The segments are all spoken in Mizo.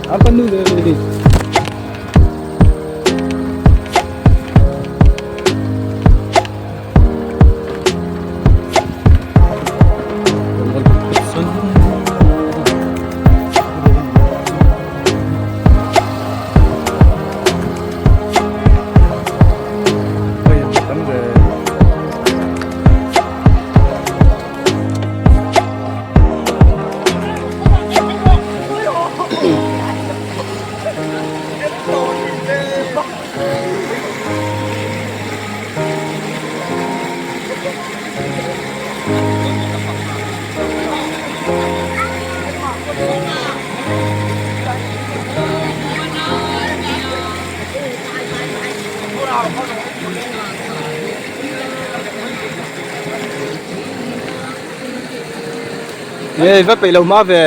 Apa nu le le. Ê, va peih lo hma ve.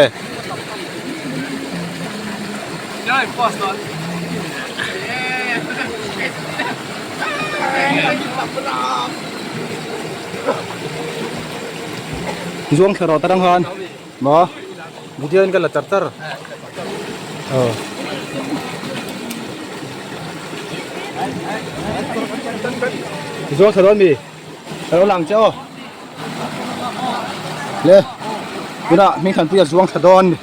Zuang thla rawh tarang khan maw video in ka la char char aw. Zuang thla dawn mi ka lo lang che aw le tunah hmingthanpuia zuang thla dawn mi.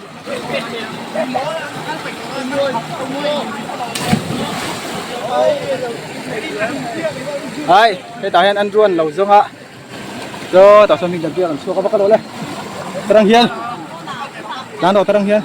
Ai hetah hian an ruan lo zawng a chaw tah sawn hming dan an chhuak a vak a lo le tarang hian tlan rawh tarang hian.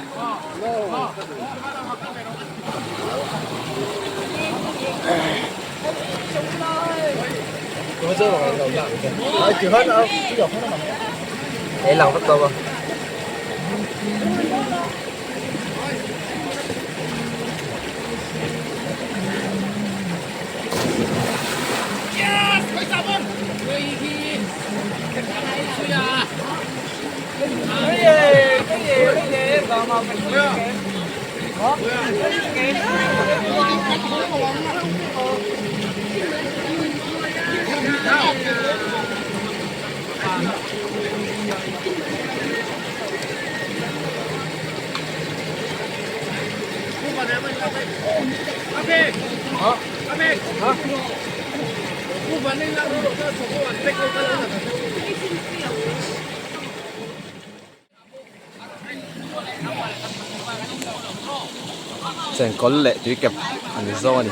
Chengkawl leh tuikep an zawng a ni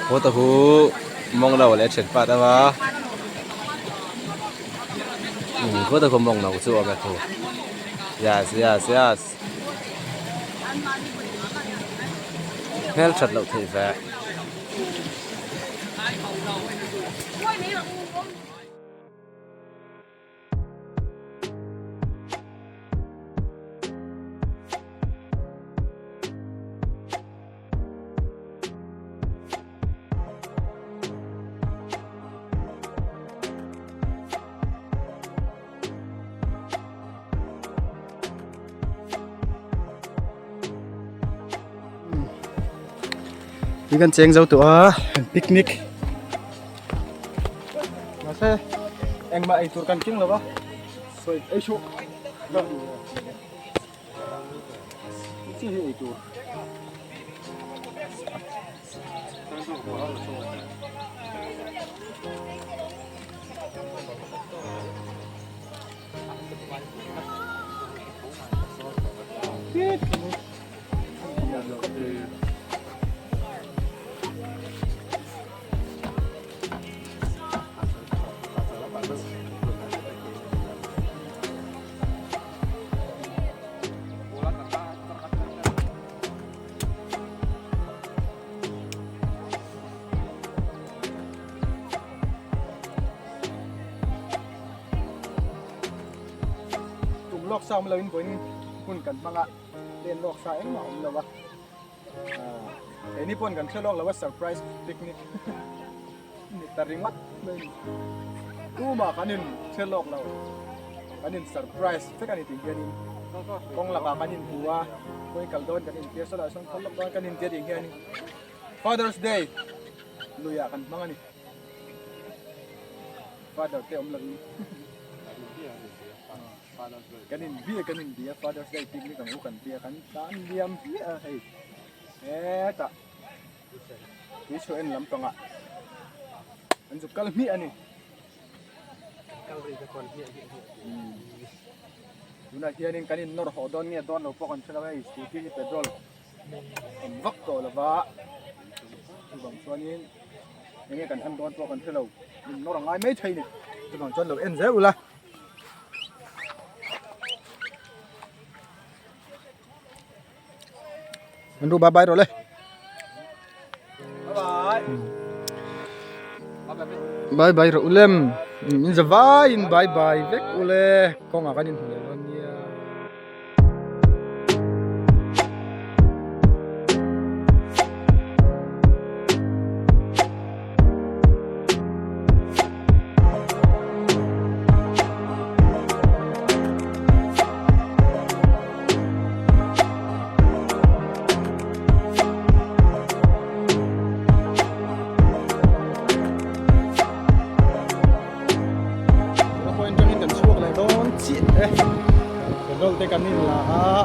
photo hu mawng lo leh a thianpa te awm a photo khu mawng lo chu a awm e khu yes yes yes hmelthat loh theih ve. Tui kan cheng zo tawh a picnic mahse engmah ei tur kan keng lo va sawi ei suh chi hi ei tur. Tum lawk sa awm lo in vawiin hun kan hmang a, len lawk sa engmah awm lo a, keini pawn kan hre lawk lo a surprise picnic ni ta ringawt mai a ni. Tumah kan in hre lawk lo, kan in surprise vek a ni tih hianin kawng lakah kan inhmu a, khawi kal dawn kan intir saw lah sawn khawl lawk dawn kan intia tih hianin Father's Day luiah kan hmang a ni. Father te awm lovin. Kan in bia kan in bia Father's Day picnic ang u kan tia kan tan liam hmiah a hei hetah tuichhuah en lampangah an zuk kal hmiah a ni. Tunah hianin kan in nawr haw dawn nge dawn lo pawh kan hre lo hei scooty hi petrol awm vak tawh lo va chuvang chuanin enge kan han dawn pawh kan hre lo in nawr a ngai mai thei ni chuvang chuan lo en zel ula. An ru bye bye rawh le. Bye bye rawh ulem. In zavai in bye bye vek ule. Kawngah kan inhmu leh dawn nia. Point atangin kan chhuak leh dawn chiah e petrol te kan in la a.